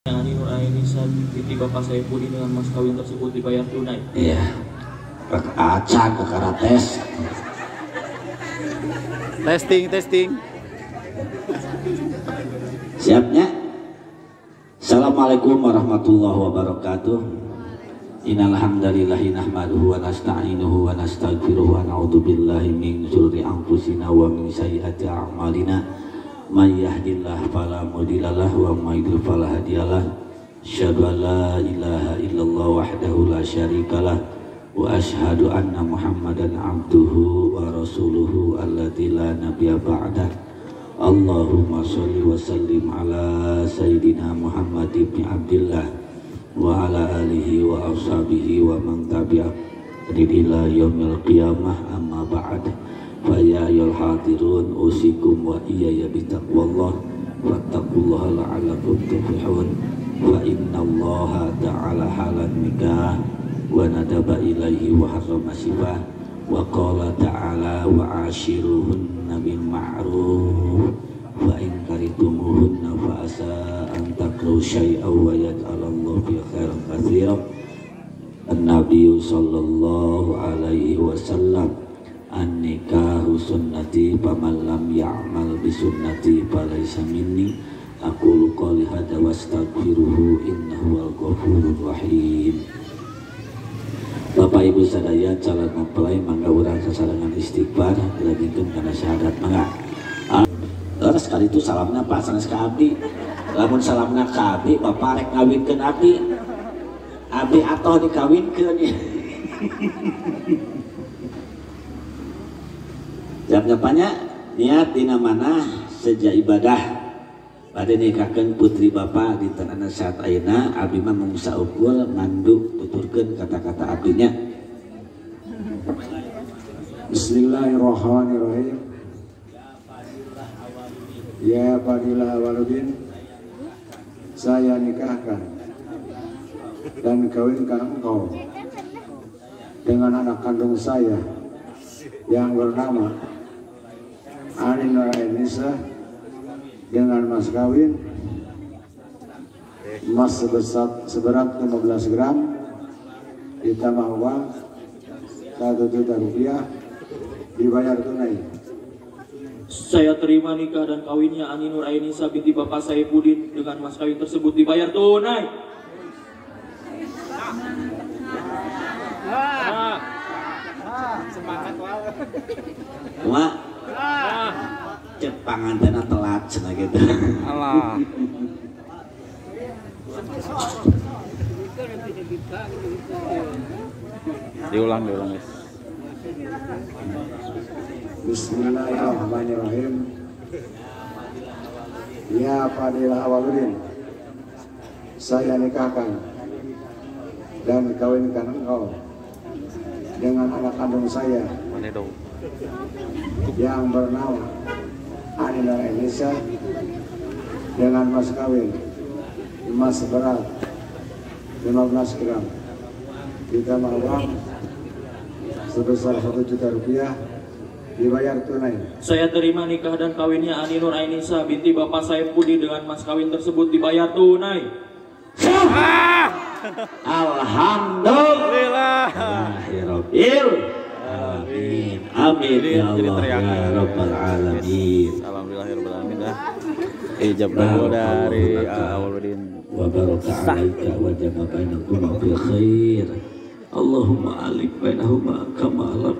Ani Nur Ainisa binti Bapak Saipudin dengan mas kawin tersebut dibayar tunai. Iya. Acan ke karates. Testing, testing. Siapnya? Assalamualaikum warahmatullahi wabarakatuh. Innal hamdalillah nahmaduhu wa nasta'inuhu wa nastaghfiruh wa na'udzu billahi min syururi anfusina wa min sayyiati a'malina. May yahdihillahu fala mudhillalah wa may yudlil fala hadiyalah. Asyhadu an la ilaha illallah wahdahu la syarikalah wa asyhadu anna Muhammadan abduhu wa rasuluhu alladzi la nabiyya ba'dah. Allahumma sholli wa sallim ala sayyidina Muhammad ibn Abdillah wa ala alihi wa ashabihi wa man tabi'a ila yaumil qiyamah, amma ba'd. Fa ya ayyuhal hadirun usikum wa iyaya bitaqwallah wattaqullaha la'allakum tuflihun. Fa innallaha ta'ala halan nikah wa nadaba ilaihi wa harrama sifah wa qala ta'ala wa ashiruhunna bil ma'ruf wa in karihtumuhunna fa asa an takrahu syai'an wa yaj'alallahu fi khairan katsiran. An-nabiyyu sallallahu alaihi wasallam, an-nikahu sunnati faman lam ya'mal bi sunnati falaysa minni. Aqulu qouli hadza wa astaghfiruhu innahu huwal ghafurur rahim. Bapak Ibu sadaya calon mempelai mangga urang sasarengan istighfar dilajengkeun kana syahadat mangga. Terus kali itu salamna Pak sanes ka abdi. Lamun salamna ka abdi bapak rek ngawinkeun abdi. Abdi atoh dikawinkeun. Jam-jamannya niat dina mana sejak ibadah pada nikahkeun putri bapak di tanah saat ayeuna abdi mah mung saukur mandu tuturkeun kata-kata abdinya. Bismillahirrahmanirrahim. Ya Fadilah Awaludin, saya nikahkan dan kawinkan engkau dengan anak kandung saya yang bernama Ani Nur Ainisa dengan mas kawin emas seberat 15 gram ditambah uang 1 juta rupiah dibayar tunai. Saya terima nikah dan kawinnya Ani Nur Ainisa binti Bapak Saipudin dengan mas kawin tersebut dibayar tunai. Semangat wal. Wah. Cek pangantena telat cenah gitu. Alah. Diulang, diulang, guys. Bismillahirrahmanirrahim. Ya Fadilah Awaludin, saya nikahkan dan kawinkan engkau dengan anak kandung saya yang bernama Ani Nur Ainisa dengan mas kawin emas seberat 15 gram ditambah uang sebesar 1 juta rupiah dibayar tunai. Saya terima nikah dan kawinnya Ani Nur Ainisa binti Bapak Saipudin dengan mas kawin tersebut dibayar tunai. Alhamdulillah. Amin. Amin ya Allah ya Rabbal alamin. Alhamdulillahirabbil alamin dah. Ijab kabul dari Awaludin. Wa baraka alaika wa jama'a bainakuma fil khair. Allahumma alif bainahuma kama alaf